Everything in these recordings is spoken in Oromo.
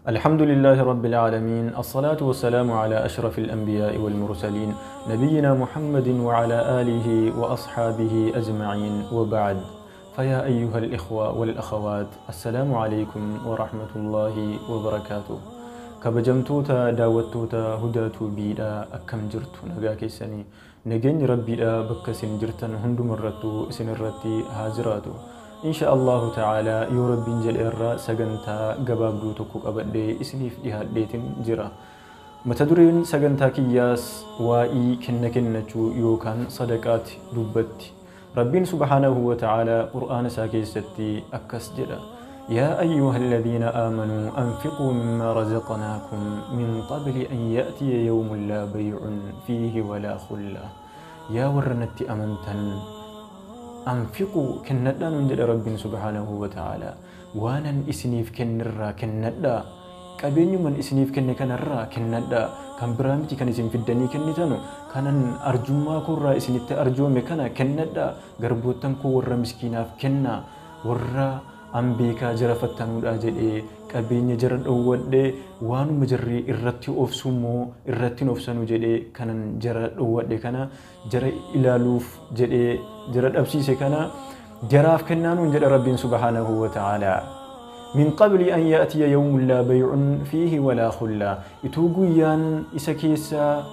الحمد لله رب العالمين، الصلاة والسلام على أشرف الأنبياء والمرسلين، نبينا محمد وعلى آله وأصحابه أجمعين، وبعد. فيا أيها الإخوة والأخوات، السلام عليكم ورحمة الله وبركاته. Kabajamtoota daawwattoota Hudaa Tuubiidha, akkam jirtu? Nagaa keessanii? Nageenyi Rabbiidha bakka isin jirtan hundumarrattuu isin irratti haa jiraatu. Insha Allahu ta'ala, yoo Rabbiin jedhe irra sagantaa gabaabduu tokko qabadhee isiniif dhihaadheetin jira. Mata dureen sagantaa kiyyaas waa'ii kenna kennachuu yookaan sadaqaati dubbatti. Rabbiin subhaanahu wa ta'ala Qur'aana isaa keessatti akkas jedha: يا أيها الذين آمنوا أنفقوا مما رزقناكم من قبل أن يأتي يوم لا بيع فيه ولا خلة. Yaa warra natti amantan، أنفقوا kennadhaa nuun jedha Rabbiin سبحانه وتعالى. Waanan isiniif kennirraa kennadhaa, qabeenyuman isiniif kenne kanarraa kennadhaa. Kan biraa miti kan isin fiddanii kennitanu, kanan arjummaa koorraa isinitti arjoome kana kennadhaa. Garboottan koo warra miskiinaaf kennaa, warra an beekaa jara fattanuudha jedhee qabeenya jara dhowwadhee, waanuma jarri irratti obsu immoo irratti hin obsanu jedhee kanan jara dhowwadhe kana, jara ilaaluuf jedhee jara dhabsiise kana jaraaf kennaa nuun jedha Rabbiin سبحانه وتعالى. من قبل أن يأتي يوم لا بيع فيه ولا خلة، ituu guyyaan isa keessa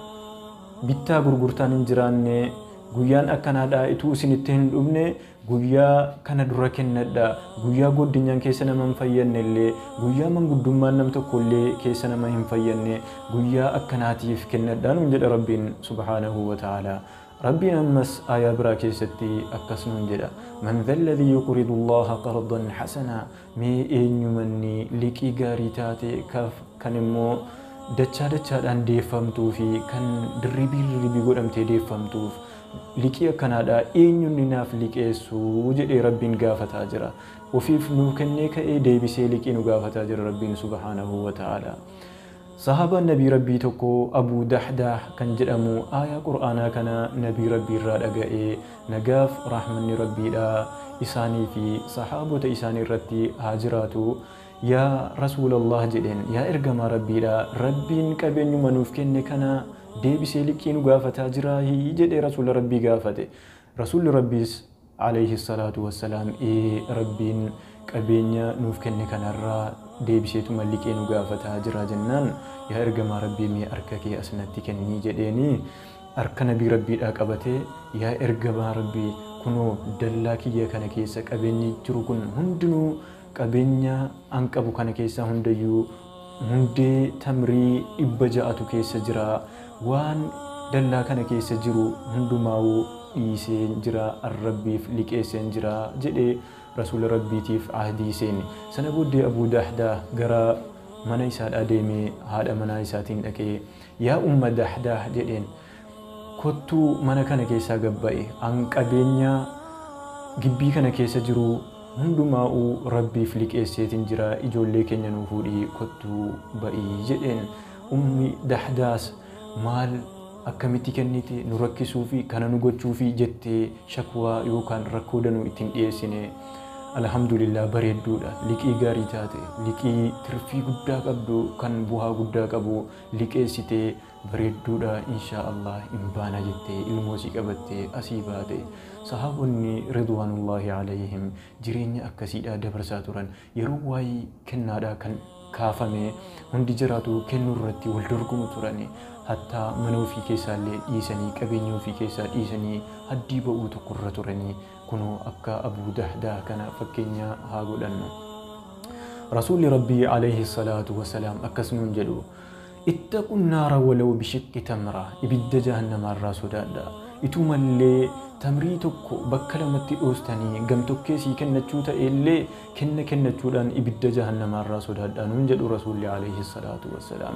bittaa gurgurtaan hin jiraanne, guyyaan akkanaadha ituu isinitti hin dhumne, guyyaa kana dura kennadha. Guyyaa goddinyaan keessa nama hin fayyadne illee, guyyaa manguddummaan nam tokko illee keessa nama hin fayyadne, guyyaa akkanaatiif kennadha nuun jedha Rabbiin سبحانه وتعالى. Rabbiin ammas aayaa biraa keessatti akkas nuun jedha: من ذا الذي يقرض الله قرضا حسنا. Mee eenyumanni liqii gaarii taate kan immoo dachaa dachaadhaan deeffamtuu fi kan dirribii dirribii godhamtee deeffamtuuf, liqii akkanaadha eenyunni naaf liqeessuu jedhee Rabbiin gaafataa jira. Ofiif nuu kennee ka'ee deebisee liqii nu gaafataa jira Rabbiin سبحانه وتعالى. Sahaabaan nabii Rabbii tokko Abuu Dahdaa kan jedhamu aayaa Qur'aanaa kana nabii Rabbii irraa dhaga'ee, nagaaf rahmanni Rabbiidha isaanii fi sahaabota isaanii irratti haa jiraatu. "Yaa Rasuulallah," jedheen, "yaa ergamaa Rabbiidha, Rabbiin qabeenyuma nuuf kenne kana deebisee liqii nu gaafataa jiraa?" jedhee Rasuula Rabbii gaafate. Rasuulli Rabbiis عليه الصلاة والسلام, "Ee, Rabbiin qabeenya nuuf kenne kanarraa deebiseetuma liqee nu gaafataa jira," jennaan, "Yaa ergamaa Rabbii, mee harka kee asnatti kennii," jedheeni. Harka nabii Rabbiidhaa qabatee, "Yaa ergamaa Rabbii, kunoo dallaa kiyya kana keessa qabeenyi jiru kun hundinuu, qabeenya an qabu kana keessa hundayyuu hundee tamrii 600tu keessa jira. Waan dallaa kana keessa jiru hundumaa'uu dhiisee jira, Rabbiif liqeesseen jira," jedhee Rasuula Rabbiitiif ahdii seene. Sana booddee Abuu Dahdaa gara mana isaadhaa deemee haadha manaa isaatiin dhaqee, "Yaa Umma Dahdaa," jedheen, "kottuu mana kana keessaa gabba'e. An qabeenya gibbii kana keessa jiru hundumaa'uu Rabbiif liqeesseetiin jira. Ijoollee keenya nuu fuudhii kottuu ba'ii," jedheen. Ummi Dahdaas maal, akkamitti kennite, nu rakkisuu fi kana nu gochuu fi jettee shakwaa yookaan rakkoo danuu ittiin dhiyeessine. Alhamdulillah, bareedduudha, liqii gaarii taate, liqii tirfii guddaa qabdu, kan bu'aa guddaa qabu liqeessitee, bareedduudha. "Insha Allah hin baana," jettee ilmoo sii qabattee asii baate. Sahaabonni رضوان الله عليهم jireenya akkasiidha dabarsaa turan. Yeroo waa'ee kennaadhaa kan kaafame hundi jiraatu kennuu irratti wal dorgomu turani. Hattaa mana ofii keessaallee dhiisanii, qabeenya ofii keessaa dhiisanii haddii ba'uu tokkorra turanii. Kunoo akka Abuu Dahdaa kana fakkeenya haa godhannu. Rasuulli Rabbii عليه الصلاة والسلام akkas nuun jedhu: "اتقوا النار ولو بشق تمرة." Ibidda jahannamaarraa sodaadha. Itumallee tamrii tokko bakka lamatti dhoostanii gamtokkee sii kennachuu ta'e illee kenna kennachuudhaan ibidda jahannamaarraa sodaadha nuun jedhu Rasuulli عليه الصلاة والسلام.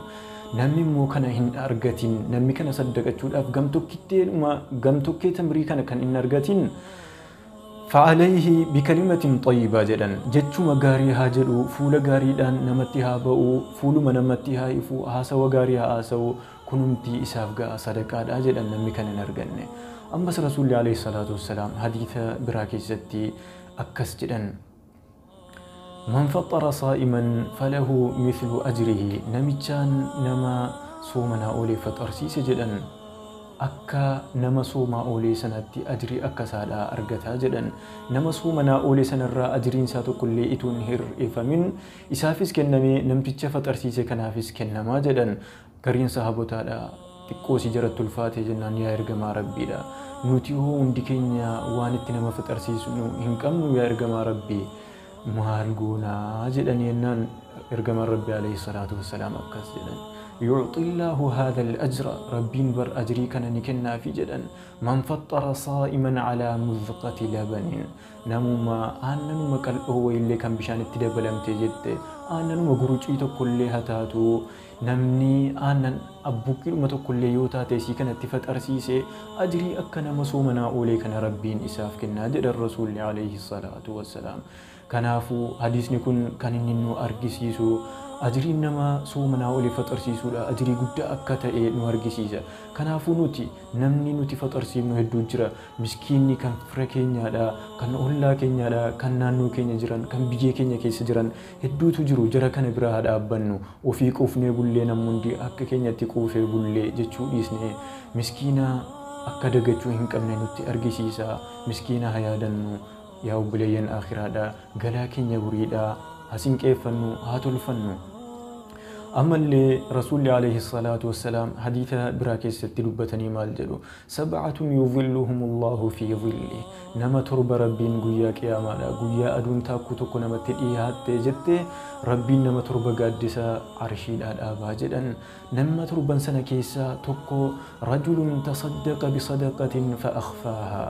Namni immoo kana hin argatin, namni kana saddaqachuudhaaf gamtokkitteedhuma gamtokkee tamrii kana kan hin argatin, فعليه بكلمة طيبة jedhan. Jechuma gaarii haa jedhu, fuula gaariidhaan namatti haa ba'u, fuuluma namatti haa ifu, haasawa gaarii haa haasa'u, kunumti isaaf ga'a, sadaqaadha jedhan namni kana hin arganne. Ammas Rasuulli عليه الصلاة والسلام hadiisa biraa keessatti akkas jedhan. من فطر صائما فله مثل أجره، نمتشان نما صومنا أولي فطرسيس جدا akka nama soomaa oolee sanatti ajrii akka isaadhaa argataa jedhan. Nama soomanaa oolee sanarraa ajriin isaa tokkollee itoo hin hir'ifamin isaafis kennamee namticha faxarsiise kanaafis kennamaa jedhan. Gariin sahaabotaadha xiqqoo si jaratti ulfaate jennaan, yaa ergamaa rabbiidha, nuti hoo hundi keenya waan itti nama faxarsiisnu hin qabnu, yaa ergamaa rabbii maal goonaa jedhanii jennaan, ergamaan rabbii alayhi salaatu wassalaam akkas jedhan: يعطي الله هذا الأجر، ربين بر أجري كان نكنا في جدا، من فطر صائما على مذقة لبن، نموما آننما قلقه اللي كان بشان التدبلم تجد آننما قروجي كلها تاتو نمني آنن أبوكي لما تقول يوتا تيسي كانت تفت أرسيسي أجري أكنا مصومنا أولي كان ربين إساف كنا جد الرسول عليه الصلاة والسلام. Kanaafuu hadiisni kun kan inni nu argisiisu ajriin nama soomanaa olii faxarsiisuudha ajrii guddaa akka ta'e nu argisiisa. Kanaafuu nuti namni nuti faxarsiifnu hedduu jira. Miskiinni kan fira keenyaadha, kan ollaa keenyaadha, kan naannoo keenya jiran, kan biyya keenya keessa jiran hedduutu jiru. Jara kana bira haa dhaabbannu. Ofii quufnee bullee namni hundi akka keenyatti quufee bullee jechuu dhiisnee miskiina akka dagachuu hin qabne nutti argisiisa. Miskiina haa yaadannu. Yaa obboleeyyan akhiraadha, galaa keenya buriidha, haa sinqeeffannu, haa tolfannu. Ammallee rasuulli alayhi salaatu wassalaam hadiisa biraa keessatti dubbatanii maal jedhu? Sab'atun yudhilluhum Allahu fi dhilli, nama torba rabbiin guyyaa qiyaamaadha, guyyaa aduun taakkuu tokko namatti dhiyaatte jette rabbiin nama torba gaaddisa arshiidhaa dhaabaa jedhan. Nama torban sana keessaa tokko rajulun tasaddaqa bisadaqatin fa akhfaaha,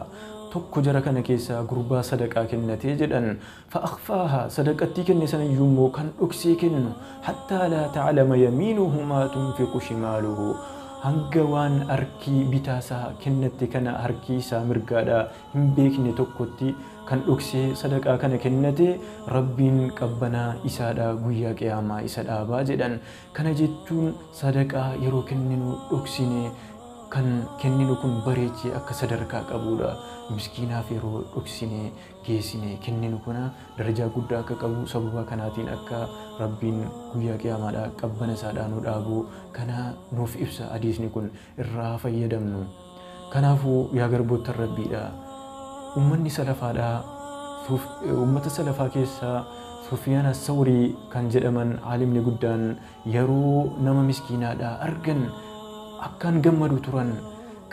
tokko jara kana keessaa gurbaa sadaqaa kennatee jedhan. Fa akhfaaha, sadaqattii kenne sana iyyuu immoo kan dhoksee kennu, hattaa laa ta'lama yamiinuhu maa tunfiqu shimaaluhu, hanga waan harki bitaasaa kennatte kana harki isaa mirgaadha hin beekne tokkotti kan dhoksee sadaqaa kana kennate rabbiin qabbanaa isaadha guyyaa qiyaamaa isa dhaabaa jedhan. Kana jechuun sadaqaa yeroo kenninu dhoksine kan kenninu kun bareechee akka sadarkaa qabudha. Miskiinaaf yeroo dhoksine geessine kenninu kuna darajaa guddaa akka qabu, sababa kanaatiin akka rabbiin guyyaa qiyaamaadha qabbana isaadhaa nu dhaabu kana nuuf ibsa hadiisni kun, irraa fayyadamnu. Kanaafuu yaa garboottan rabbiidha, uummanni salafaadha, uummata salafaa keessaa Sufyaan Assawrii kan jedhaman aalimni guddaan yeroo nama miskiinaadha argan akkaan gammadu turan.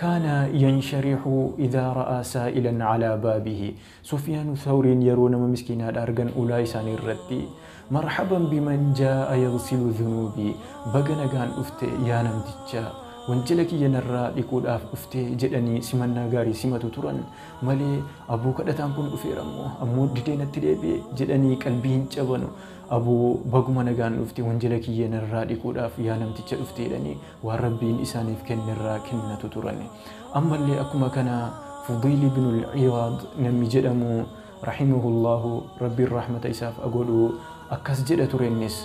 Kaana yansharihu idaa ra'aa saa'ilan calaa baabihi, Sufyaan Thawriin yeroo nama miskiinaadha argan ulaa isaanii irratti marhaban biman jaa'a yaghsilu dhunuubii, baga nagaan dhufte yaa namticha wanjala kiyya narraa dhiquudhaaf dhufte jedhanii simannaa gaarii simatu turan malee abuu kadhataan kun dhufeera ammoo didee natti deebi'e jedhanii qalbii hin cabanu. Abuu baguma nagaan dhufte wanjala kiyya narraa dhiquudhaaf yaa namticha dhufte jedhanii waan rabbiin isaaniif kennerraa kennatu turan. Ammallee akkuma kana Fudiil ibnul Ciyaad namni jedhamu rahimahullahu rabbiin rahmata isaaf agodhu akkas jedha ture innis: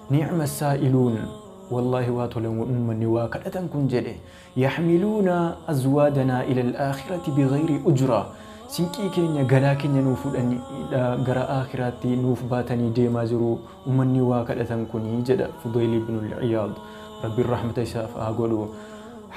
ni'ma saa'iluun, والله واتولن أمني وكدتن كن جده، يحملون أزوادنا إلى الآخرة بغير أجرة، سنكي كينيا غلا كينيا نوفودني غرا آخرتي نوف باتني ديما جرو أمني وكدتن كن جده فضيل بن العياض ربي الرحمة يساف أقولوا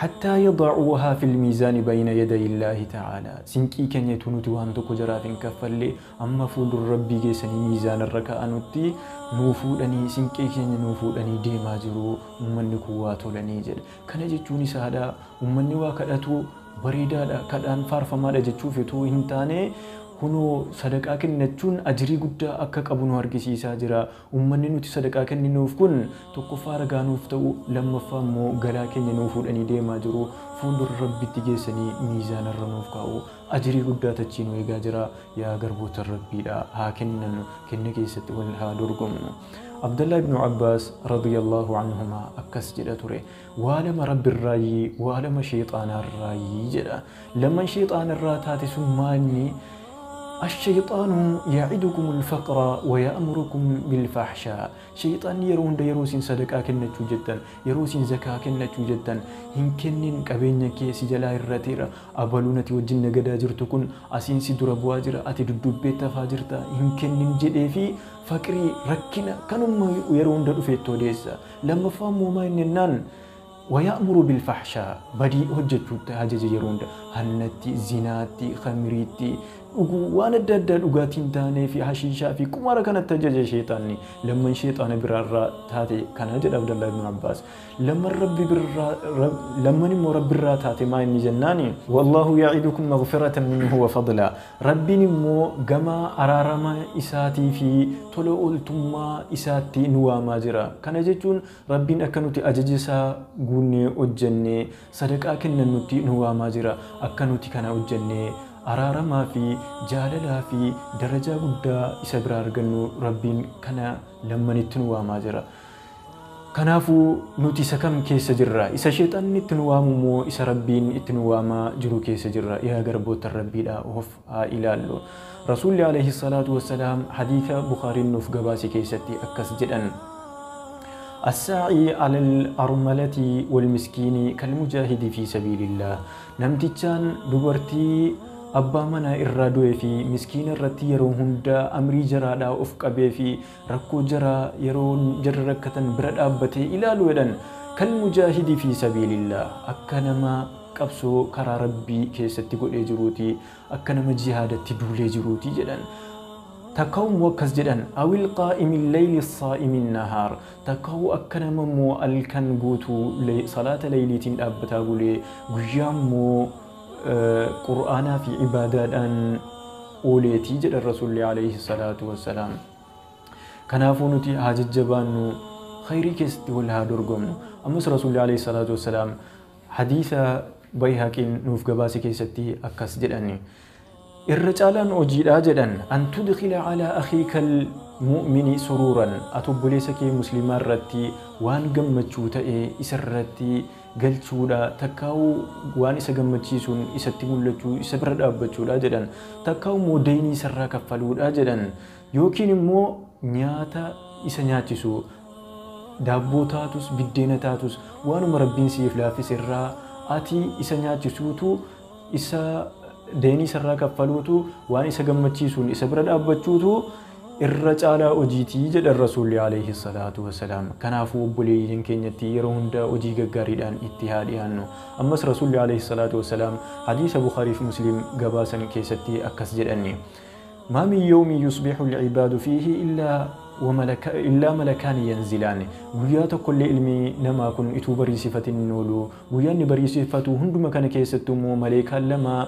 حتى يضعوها في الميزان بين يدي الله تعالى. سنكي كان يتونتي وان توكو جرافين كفلي أما فول ربي جيسني ميزان الركاء نوتي نوفودني سنكي كان نوفودني ديما جرو أمني كواتو لني جد. كان جتوني سادا أمني واكدتو بريدا كدان فارفما جتشو في تو هنتاني kunoo sadaqaa kennachuun ajrii guddaa akka qabu nu argisiisaa jira. Uummanni nuti sadaqaa kenninuuf kun tokkoffaa ragaa nuuf ta'u, lammaffaa immoo galaa keenya nuuf fuudhanii deemaa jiru. Fuuldura rabbitti geessanii miizaanarra nuuf kaa'u. Ajrii guddaa tachii nu eegaa jira. Yaa garboota rabbiidha haa kennannu, kenna keessatti wal haa dorgomnu. Abdallah ibn Abbas radiyallahu anhuma akkas jedha ture: waa lama rabbirraayyii, waa lama sheexaanarraayyii jedha. Laman sheexaanarraa taate sun maalni? الشيطان يعدكم الفقر ويأمركم بالفحشاء. شيطان يرون يروسين صدقة كنتو جدا، يروسين زكاة كنتو جدا، إن كنن قبينيا كيسي جلا الرتيرة أبلونتي وجن قدا جرتكن أسين سدر بواجر أتي دبيتا فاجرتا إن كنن جدي في فقري ركنا كانوا يرون دفيتو ديسا لما فهموا ما إنن ويأمر بالفحشاء بدي هجتو هجج يرون هنتي زناتي خمريتي وانا دد dhugaatiin taanee fi hashiishaa fi qumaara kanatti ajaja sheexaanni. Lamman sheexaana biraarraa taate kana jedha Abdallah ibn Abbaas. Lamman rabbi birraa lamman immoo rabbirraa taate maa inni jennaani wallahu ya'idukum maghfiratan minhu wa fadla. Rabbiin immoo gama araarama isaatii fi tola ooltummaa isaatti nu waamaa jira. Kana jechuun rabbiin akka nuti ajaja isaa guunnee hojjennee sadaqaa kennan nutti nu waamaa jira. Akka nuti kana hojjennee araaramaa fi jaalalaa fi darajaa guddaa isa biraa argannu rabbiin kana lammanitti nu waamaa jira. Kanaafuu nuti isa kam keessa jirra? Isa sheexanni itti nu waamu moo isa rabbiin itti nu waamaa jiru keessa jirra? Yaa garboota rabbiidha of haa ilaallu. Rasuulli alayhi salaatu wassalaam hadiisa Bukaariin nuuf gabaase keessatti akkas jedhan. الساعي على الأرملة والمسكين كالمجاهد في سبيل الله. نمتجان دبرتي abbaa manaa irraa du'ee fi miskiina irratti yeroo hunda amrii jaraadhaa of qabee fi rakkoo jaraa yeroo jarri rakkatan bira dhaabbatee ilaalu jedhan. Kalmujaahidi fi sabiilillah, akka nama qabsoo karaa rabbii keessatti godhee jiruuti, akka nama jihaadatti duulee jiruuti jedhan. Takkaa'u akkas jedhan awil qaa'imi leyli saa'imi nahaar, takkaa'u akka nama immoo halkan guutuu salaata leyliitiin dhaabbataa bulee guyyaa immoo qur'aanaa fi ibaadaadhaan ooleetii jedhan rasuulli alayhi salaatu wassalaam. Kanaafuu nuti haa jajjabaannu, khayrii keessatti wal haa dorgomnu. Ammas rasuulli alayhi salaatu wassalaam hadiisa Bayhaqiin nuuf gabaase keessatti akkas jedhani. Irra caalaan hojiidhaa jedhan an tudkhila alaa akhiika almu'mini suruuran, ati obboleessa kee musliimaa irratti waan gammachuu ta'e isarratti galchuudha, takkaa'uu waan isa gammachiisuun isatti mul'achuu isa bira dhaabbachuudha jedhan, takkaa'u immoo deynii isarraa kaffaluudha jedhan, yookiin immoo nyaata isa nyaachisu daabboo taatus biddeena taatus waanuma rabbiin siif laaffise irraa ati isa nyaachisuutu isa deynii isarraa kaffaluutu waan isa gammachiisuun isa bira dhaabbachuutu irra caalaa hojiitii jedhan rasuulli alayhi salaatu wassalaam. Kanaafuu obboleeyyiin keenyatti yeroo hunda hojii gaggaariidhaan itti haa dhiyaannu. Ammas rasuulli alayhi salaatu wassalaam hadiisa Bukhaarii fi Muslim gabaasan keessatti akkas jedhanni. ما من يوم يصبح العباد فيه إلا ملكان ينزلان. guyyaa tokkollee ilmi namaa kun ituu bariisifatin hin oolu. Guyyaan inni bariisifatu hunduma kana keessattuu immoo maleekaan lama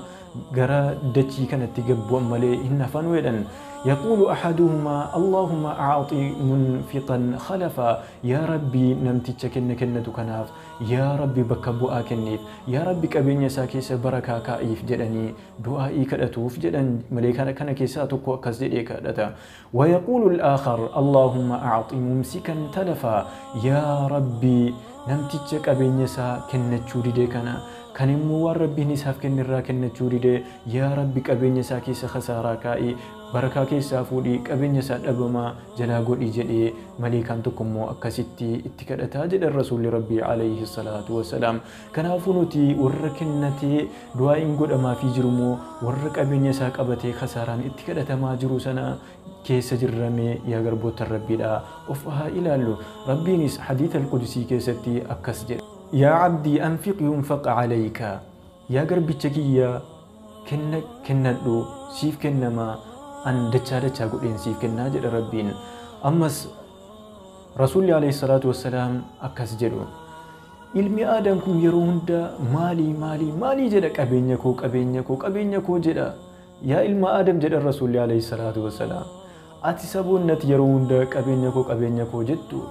gara dachii kanatti gad bu'an malee hin hafan jedhan. يقول أحدهما اللهم أعطي منفقا خلفا، يا ربي نمتج كن كنة كناف، يا ربي بكبؤا كنيف، يا ربي كبين يساكيس بركة كايف جدني دعائي كدتوف جدن مليكا كان كيسا تكو كزدي كدتا. ويقول الآخر اللهم أعطي ممسكا تلفا، يا ربي نمتج كبين يسا كنة شوري كنا kan immoo waan rabbiin isaaf kennirraa kennachuu didee yaa rabbi qabeenya isaa keessa khasaaraa kaa'ii barakaa keessaa fuudhii qabeenya isaa dhabamaa jalaa godhi jedhee maleekaan tokko immoo akkasitti itti kadhataa jedhan rasuulli rabbii alayhi salaatu wassalaam. Kanaafuu nuti warra kennatee du'aa'iin godhamaafii jiru moo warra qabeenya isaa qabatee khasaaraan itti kadhatamaa jiru sana keessa jirramee yaa garboota rabbiidha of haa ilaallu. Rabbiinis hadiisa alqudusii keessatti akkas jedha. يا عبدي أنفق ينفق عليك، يا قربتك يا كن كندو سيف كنما أن دتشا دتشا قلين سيف كنا جد ربين. أمس رسول عليه الصلاة والسلام أكاس جدو ilmi aadam kun yeroo hunda maalii maalii maalii jedha, qabeenya koo qabeenya koo qabeenya koo jedha. Yaa ilma aadam jedha rasuulli alayhi salaatu wassalaam, ati saboonnati yeroo hunda qabeenya koo qabeenya koo jettu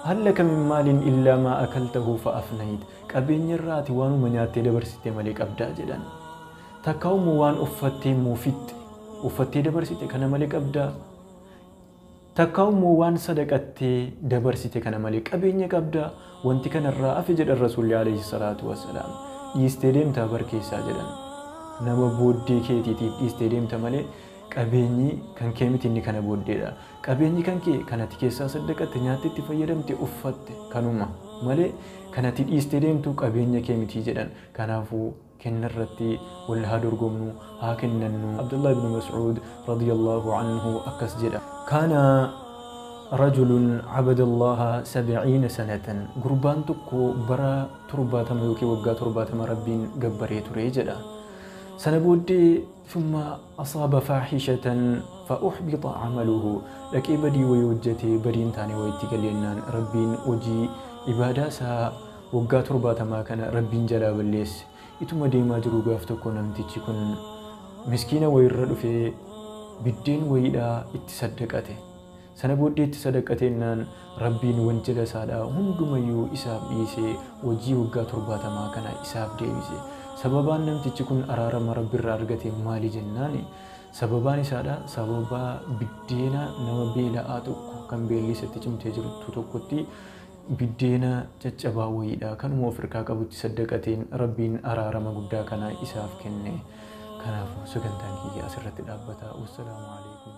هل لك من مال إلا ما أكلته فأفنيت، qabeenya irraa ati waanuma nyaattee dabarsite malee qabdaa jedhan. Takkaa'umu waan uffattee immoo fixxe uffattee dabarsite kana malee qabdaa. Takkaa'umu waan sadaqattee dabarsite kana malee qabeenya qabdaa. Wanti kanarraa hafe jedhan rasuulli alayhi salaatu wassalaam dhiistee deemtaa bar keessaa jedhan. Nama booddee keetiitiif dhiistee deemta malee Qabeenyi kan kee miti inni kana booddeedha. Qabeenyi kan kee kan ati keessaa saddaqatte, nyaatte, itti fayyadamte, uffatte kanuma malee kan ati dhiistee deemtu qabeenya kee miti jedhan. Kanaafuu kenna irratti wal haa dorgomnu, haa kennannu. Abdullah ibn Mas'uud radiyallahu anhu akkas jedha. Kaana rajulun abada Allaha 70 sanatan. Gurbaan tokko bara 70 yookiin waggaa 70 Rabbiin gabbaree ture jedha. Sana booddee thumma asaaba faahishatan fa uhbita amaluhu. Dhaqee badii wayii hojjetee badiin taane wayitti galeennaan Rabbiin hojii ibaadaa isaa waggaa 70 kana Rabbiin jalaa balleesse. Ituma deemaa jiru gaaf tokko namtichi kun miskiina wayirra dhufee biddeen wayiidhaa itti saddaqate. Sana booddee itti sadaqateennaan Rabbiin wanjala isaadhaa hundumayyuu isaaf dhiisee hojii waggaa 70 kana isaaf deebise. Sababaan namtichi kun araarama Rabbirraa argate maali jennaani, sababaan isaadha sababa biddeena nama beela'aa tokko kan beelli isatti cimtee jirtu tokkotti biddeena caccabaa wayiidha kanuma of harkaa qabutti saddaqateen Rabbiin araarama guddaa kana isaaf kenne. Kanaafuu sagantaan kiyya asirratti dhaabbata. Wassalaamu alaikum.